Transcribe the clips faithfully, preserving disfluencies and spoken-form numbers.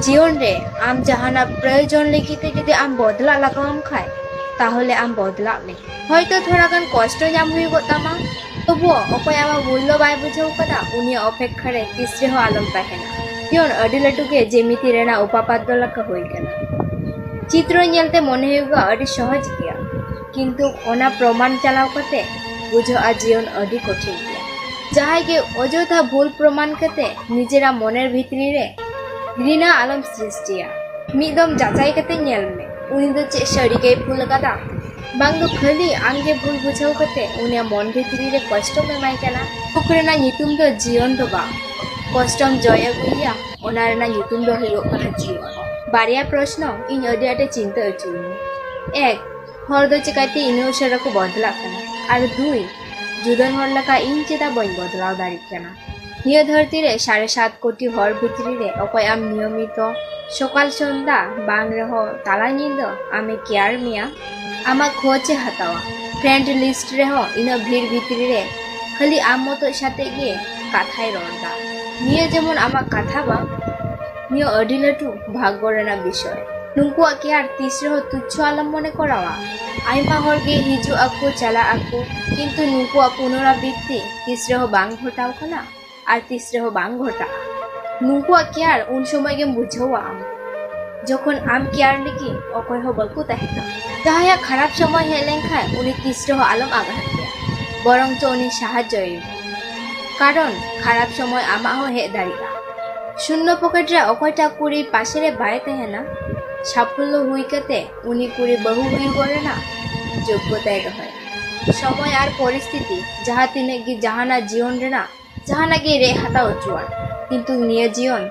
ᱡᱤᱭᱚᱱ ᱨᱮ ᱟᱢ ᱡᱟᱦᱟᱱᱟᱜ ᱯᱨᱚᱭᱳᱡᱚᱱ ᱞᱟᱹᱜᱤᱫ ᱛᱮ ᱡᱩᱫᱤ ᱟᱢ ᱵᱚᱫᱞᱟᱜ ᱞᱟᱜᱟᱣᱟᱢ ᱠᱷᱟᱡ, ᱛᱟᱦᱚᱞᱮ ᱟᱢ ᱵᱚᱫᱞᱟᱜ ᱢᱮ᱾ ᱦᱚᱭᱛᱚ ᱛᱷᱚᱲᱟ ᱜᱟᱱ ᱠᱚᱥᱴᱚ ᱧᱟᱢ ᱦᱩᱭᱩᱜᱚᱜ ᱛᱟᱢᱟ, ᱛᱚᱵᱩ ᱚᱠᱚᱭ ᱟᱢᱟᱜ ᱢᱩᱞᱞᱚ ᱵᱟᱭ ᱵᱩᱡᱷᱟᱹᱣ ᱠᱟᱫᱟ, ᱩᱱᱤᱭᱟᱜ ᱚᱯᱮᱠᱠᱷᱟ ᱨᱮ ᱛᱤᱥ ᱨᱮᱦᱚᱸ ᱟᱞᱚᱢ ᱛᱟᱦᱮᱱᱟ᱾ ᱡᱤᱭᱚᱱ ᱟᱹᱰᱤ ᱞᱟᱹᱴᱩ ᱜᱮ ᱡᱮᱢᱤᱛᱤ ᱨᱮᱱᱟᱜ ᱩᱯᱟᱯᱟᱛ ᱫᱚ ᱞᱮᱠᱟ ᱦᱩᱭ ᱠᱟᱱᱟ᱾ ᱪᱤᱛᱨᱚ ᱧᱮᱞᱛᱮ ᱢᱚᱱᱮ ᱦᱩᱭᱩᱜᱼᱟ ᱟᱹᱰᱤ ᱥᱚᱦᱚᱡ ᱜᱮᱭᱟ, ᱠᱤᱱᱛᱩ ᱚᱱᱟ ᱯᱨᱚᱢᱟᱱ ᱪᱟᱞᱟᱣ ᱠᱟᱛᱮ ᱵᱩᱡᱷᱟᱹᱜᱼᱟ ᱡᱤᱭᱚᱱ ᱟᱹᱰᱤ ᱠᱚᱴᱷᱤᱱ ᱜᱮᱭᱟ᱾ ᱡᱟᱦᱟᱸᱭ ᱜᱮ ᱚᱡᱚᱛᱷᱟ ᱵᱷᱩᱞ ᱯᱨᱚᱢᱟᱱ ᱠᱟᱛᱮ ᱱᱤᱡᱮᱨᱟᱜ ᱢᱚᱱᱮᱨ ᱵᱷᱤᱛᱨᱤ ᱨᱮ ᱜᱷᱨᱤᱱᱟ ᱟᱞᱚᱢ ᱥᱨᱤᱥᱴᱤᱭᱟ᱾ ᱢᱤᱫ ᱫᱚᱢ ᱡᱟᱪᱟᱭ ᱠᱟᱛᱮ ᱧᱮᱞ ᱢᱮ, ᱩᱱᱤ ᱫᱚ ᱪᱮᱫ ᱥᱟᱹᱨᱤ ᱜᱮᱭ ᱵᱷᱩᱞ ᱟᱠᱟᱫᱟ, ᱵᱟᱝ ᱫᱚ ᱠᱷᱟᱹᱞᱤ ᱟᱢ ᱜᱮ ᱵᱷᱩᱞ ᱵᱩᱡᱷᱟᱹᱣ ᱠᱟᱛᱮ ᱩᱱᱤᱭᱟᱜ ᱢᱚᱱ ᱵᱷᱤᱛᱨᱤ ᱨᱮ ᱠᱚᱥᱴᱚᱢ ᱮᱢᱟᱭ ᱠᱟᱱᱟ᱾ ᱫᱩᱠ ᱨᱮᱱᱟᱜ ᱧᱩᱛᱩᱢ ᱫᱚ ᱡᱤᱭᱚᱱ ᱫᱚ ᱵᱟᱝ, ᱠᱚᱥᱴᱚᱢ ᱡᱚᱭ ᱟᱹᱜᱩᱭᱮᱭᱟ, ᱚᱱᱟ ᱨᱮᱱᱟᱜ ᱧᱩᱛᱩᱢ ᱫᱚ ᱦᱩᱭᱩᱜ ᱠᱟᱱᱟ ᱡᱤᱭᱚᱱ᱾ ᱵᱟᱨᱭᱟ ᱯᱨᱚᱥᱱᱚ ᱤᱧ ᱟᱹᱰᱤ ᱟᱸᱴᱮ ᱪᱤᱱᱛᱟᱹ ᱦᱚᱪᱚᱧᱟ᱾ ᱮᱠ, ᱦᱚᱲ ᱫᱚ ᱪᱮᱠᱟᱛᱮ ᱤᱱᱟᱹ ᱩᱥᱟᱹᱨᱟ ᱠᱚ ᱵᱚᱫᱞᱟᱜ ᱠᱟᱱᱟ? ᱟᱨ ᱫᱩᱭ, ᱡᱩᱫᱟᱹᱱ ᱦᱚᱲ ᱞᱮᱠᱟ ᱤᱧ ᱪᱮᱫᱟᱜ ᱵᱟᱹᱧ ᱵᱚᱫᱞᱟᱣ ᱫᱟᱲᱮᱭᱟᱜ ᱠᱟᱱᱟ? ᱱᱤᱭᱟᱹ ᱫᱷᱟᱹᱨᱛᱤ ᱨᱮ ᱥᱟᱲᱮ ᱥᱟᱛ ᱠᱳᱴᱤ ᱦᱚᱲ ᱵᱷᱤᱛᱨᱤ ᱨᱮ ᱚᱠᱚᱭ ᱟᱢ ᱱᱤᱭᱚᱢᱤᱛᱚ ᱥᱚᱠᱟᱞ ᱥᱚᱱᱫᱷᱟ ᱵᱟᱝ ᱨᱮᱦᱚᱸ ᱛᱟᱞᱟ ᱧᱤᱫᱟᱹ ᱟᱢᱮ ᱠᱮᱭᱟᱨ ᱢᱮᱭᱟ, ᱟᱢᱟᱜ ᱠᱷᱳᱡᱽ ᱮ ᱦᱟᱛᱟᱣᱟ? ᱯᱷᱨᱮᱱᱰ ᱞᱤᱥᱴ ᱨᱮᱦᱚᱸ ᱤᱱᱟᱹᱜ ᱵᱷᱤᱲ ᱵᱷᱤᱛᱨᱤ ᱨᱮ ᱠᱷᱟᱹᱞᱤ ᱟᱢ ᱢᱚᱛᱚᱡ ᱥᱟᱛᱮᱜ ᱜᱮ ᱠᱟᱛᱷᱟᱭ ᱨᱚᱲ ᱫᱟ᱾ ᱱᱤᱭᱟᱹ ᱡᱮᱢᱚᱱ ᱟᱢᱟᱜ ᱠᱟᱛᱷᱟ ᱵᱟᱝ, ᱱᱤᱭᱟᱹ ᱟᱹᱰᱤ ᱞᱟᱹᱴᱩ ᱵᱷᱟᱜᱽᱜᱚ ᱨᱮᱱᱟᱜ ᱵᱤᱥᱚᱭ᱾ ᱱᱩᱠᱩᱣᱟᱜ ᱠᱮᱭᱟᱨ ᱛᱤᱥ ᱨᱮᱦᱚᱸ ᱛᱩᱪᱷᱚ ᱟᱞᱚᱢ ᱢᱚᱱᱮ ᱠᱚᱨᱟᱣᱟ᱾ ᱟᱭᱢᱟ ᱦᱚᱲ ᱜᱮ ᱦᱤᱡᱩᱜ ᱟᱠᱚ, ᱪᱟᱞᱟᱜ ᱟᱠᱚ, ᱠᱤᱱᱛᱩ ᱱᱩᱠᱩᱣᱟᱜ ᱯᱩᱱᱚᱨᱟᱵᱨᱤᱛᱛᱤ ᱛᱤᱥ ᱨᱮᱦᱚᱸ ᱵᱟᱝ ᱜᱷᱚᱴᱟᱣ ᱠᱟᱱᱟ ᱟᱨ ᱛᱤᱥ ᱨᱮᱦᱚᱸ ᱵᱟᱝ ᱜᱷᱚᱴᱟᱜᱼᱟ᱾ ᱱᱩᱠᱩᱣᱟᱜ ᱠᱮᱭᱟᱨ ᱩᱱ ᱥᱚᱢᱚᱭ ᱜᱮᱢ ᱵᱩᱡᱷᱟᱹᱣᱟ ᱟᱢ, ᱡᱚᱠᱷᱚᱱ ᱟᱢ ᱠᱮᱭᱟᱨ ᱞᱟᱹᱜᱤᱫ ᱚᱠᱚᱭ ᱦᱚᱸ ᱵᱟᱠᱚ ᱛᱟᱦᱮᱱᱟ᱾ ᱡᱟᱦᱟᱸᱭᱟᱜ ᱠᱷᱟᱨᱟᱯ ᱥᱚᱢᱚᱭ ᱦᱮᱡ ᱞᱮᱱᱠᱷᱟᱱ ᱩᱱᱤ ᱛᱤᱥ ᱨᱮᱦᱚᱸ ᱟᱞᱚᱢ ᱟᱜᱷᱟᱛ ᱮᱭᱟ, ᱵᱚᱨᱚᱝ ᱪᱚ ᱩᱱᱤ ᱥᱟᱦᱟᱡᱽᱡᱚᱭᱮᱢ, ᱠᱟᱨᱚᱱ ᱠᱷᱟᱨᱟᱯ ᱥᱚᱢᱚᱭ ᱟᱢᱟᱜ ᱦᱚᱸ ᱦᱮᱡ ᱫᱟᱲᱮᱭᱟᱜᱼᱟ᱾ ᱥᱩᱱᱱᱚ ᱯᱚᱠᱮᱴ ᱨᱮ ᱚᱠᱚᱭᱴᱟᱜ ᱠᱩᱲᱤ ᱯᱟᱥᱮ ᱨᱮ ᱵᱟᱭ ᱛᱟᱦᱮᱱᱟ, ᱥᱟᱯᱷᱚᱞᱞᱚ ᱦᱩᱭ ᱠᱟᱛᱮ ᱩᱱᱤ ᱠᱩᱲᱤ ᱵᱟᱹᱦᱩ ᱦᱩᱭᱩᱜᱚᱜ ᱨᱮᱱᱟᱜ ᱡᱳᱜᱽᱜᱚᱛᱟᱭ ᱫᱚᱦᱚᱭᱟ᱾ ᱥᱚᱢᱚᱭ ᱟᱨ ᱯᱚᱨᱤᱥᱛᱷᱤᱛᱤ ᱡᱟᱦᱟᱸ ᱛᱤᱱᱟᱹᱜ ᱜᱮ ᱡᱟᱦᱟᱱᱟᱜ ᱡᱤᱭᱚᱱ ᱨᱮᱱᱟᱜ ᱡᱟᱦᱟᱱᱟᱜ ᱜᱮ ᱨᱮᱡ ᱦᱟᱛᱟᱣ ᱦᱚᱪᱚᱣᱟᱱ, ᱠᱤᱱᱛᱩ ᱱᱤᱭᱟᱹ ᱡᱤᱭᱚᱱ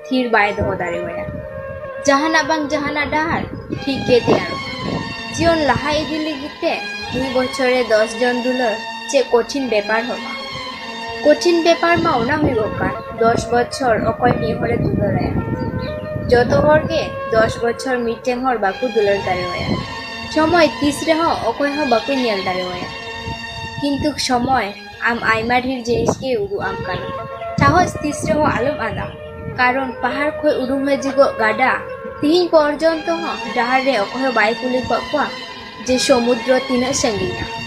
ᱛᱷᱤᱨ ᱵᱟᱭ ᱫᱚᱦᱚ ᱫᱟᱲᱮᱣᱟᱭᱟ᱾ ᱡᱟᱦᱟᱱᱟᱜ ᱵᱟᱝ ᱡᱟᱦᱟᱱᱟᱜ ᱰᱟᱦᱟᱨ ᱴᱷᱤᱠ ᱜᱮ ᱛᱮᱭᱟᱨᱚᱜᱼᱟ᱾ ᱡᱤᱭᱚᱱ ᱞᱟᱦᱟ ᱤᱫᱤ ᱞᱟᱹᱜᱤᱫ ᱛᱮ ᱢᱤᱫ ᱵᱚᱪᱷᱚᱨ ᱨᱮ ᱫᱚᱥ ᱡᱚᱱ ᱫᱩᱞᱟᱹᱲ ᱪᱮᱫ ᱠᱚᱴᱷᱤᱱ ᱵᱮᱯᱟᱨ ᱦᱚᱸ ᱵᱟᱝ᱾ ᱠᱚᱴᱷᱤᱱ ᱵᱮᱯᱟᱨ ᱢᱟ ᱚᱱᱟ ᱦᱩᱭᱩᱜᱚᱜ ᱠᱟᱱ, ᱫᱚᱥ ᱵᱚᱪᱷᱚᱨ ᱚᱠᱚᱭ ᱢᱤᱫ ᱦᱚᱲᱮ ᱫᱩᱞᱟᱹᱲᱟᱭᱟ? ᱡᱚᱛᱚ ᱦᱚᱲ ᱜᱮ ᱫᱚᱥ ᱵᱚᱪᱷᱚᱨ ᱢᱤᱫᱴᱮᱱ ᱦᱚᱲ ᱵᱟᱠᱚ ᱫᱩᱞᱟᱹᱲ ᱫᱟᱲᱮᱣᱟᱭᱟ᱾ ᱥᱚᱢᱚᱭ ᱛᱤᱥ ᱨᱮᱦᱚᱸ ᱚᱠᱚᱭ ᱦᱚᱸ ᱵᱟᱠᱚ ᱧᱮᱞ ᱫᱟᱲᱮᱣᱟᱭᱟ᱾ ᱠᱤᱱᱛᱩ ᱥᱚᱢᱚᱭ ᱟᱢ ᱟᱭᱢᱟ ᱰᱷᱮᱨ ᱡᱤᱱᱤᱥ ᱜᱮ ᱩᱫᱩᱜ ᱟᱢ ᱠᱟᱱᱟ᱾ ᱥᱟᱦᱚᱥ ᱛᱤᱥ ᱨᱮᱦᱚᱸ ᱟᱞᱚᱢ ᱟᱫᱟ᱾ ᱠᱟᱨᱚᱱ ᱯᱟᱦᱟᱲ ᱠᱷᱚᱱ ᱩᱰᱩᱝ ᱦᱤᱡᱩᱜᱚᱜ ᱜᱟᱰᱟ ᱛᱤᱦᱤᱧ ᱯᱚᱨᱡᱚᱱᱛᱚ ᱦᱚᱸ ᱰᱟᱦᱟᱨ ᱨᱮ ᱚᱠᱚᱭ ᱦᱚᱸ ᱵᱟᱭ ᱠᱩᱞᱤ ᱠᱚᱜ ᱠᱚᱣᱟ ᱡᱮ ᱥᱚᱢᱩᱫᱨᱚ ᱛᱤᱱᱟᱹᱜ ᱥᱟᱺᱜᱤᱧᱟ᱾